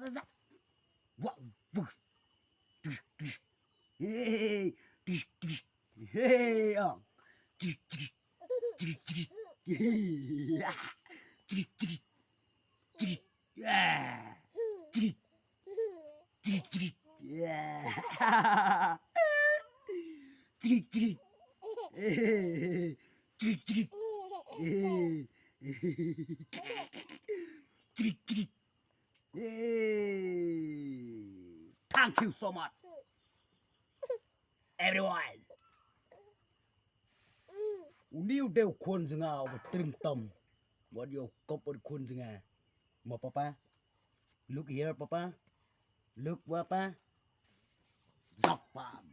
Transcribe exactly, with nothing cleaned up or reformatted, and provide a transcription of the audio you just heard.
Wah, wuh. Tsk, tsk. Hey, tsk, tsk. Hey, ah. Tsk, tsk. Tsk, tsk. Hey, ah. Tsk, tsk. Tsk. Ah. Tsk. Tsk, tsk. Ah. Tsk, tsk. Hey, tsk, tsk. Hey. Tsk, tsk. Hey. Thank you so much, everyone. Uni u dei u khun jong nga uba trim tam. Wat ïoh kop u khun jong nga. Ma papa. Look here, papa. Look, papa. Dap, pam.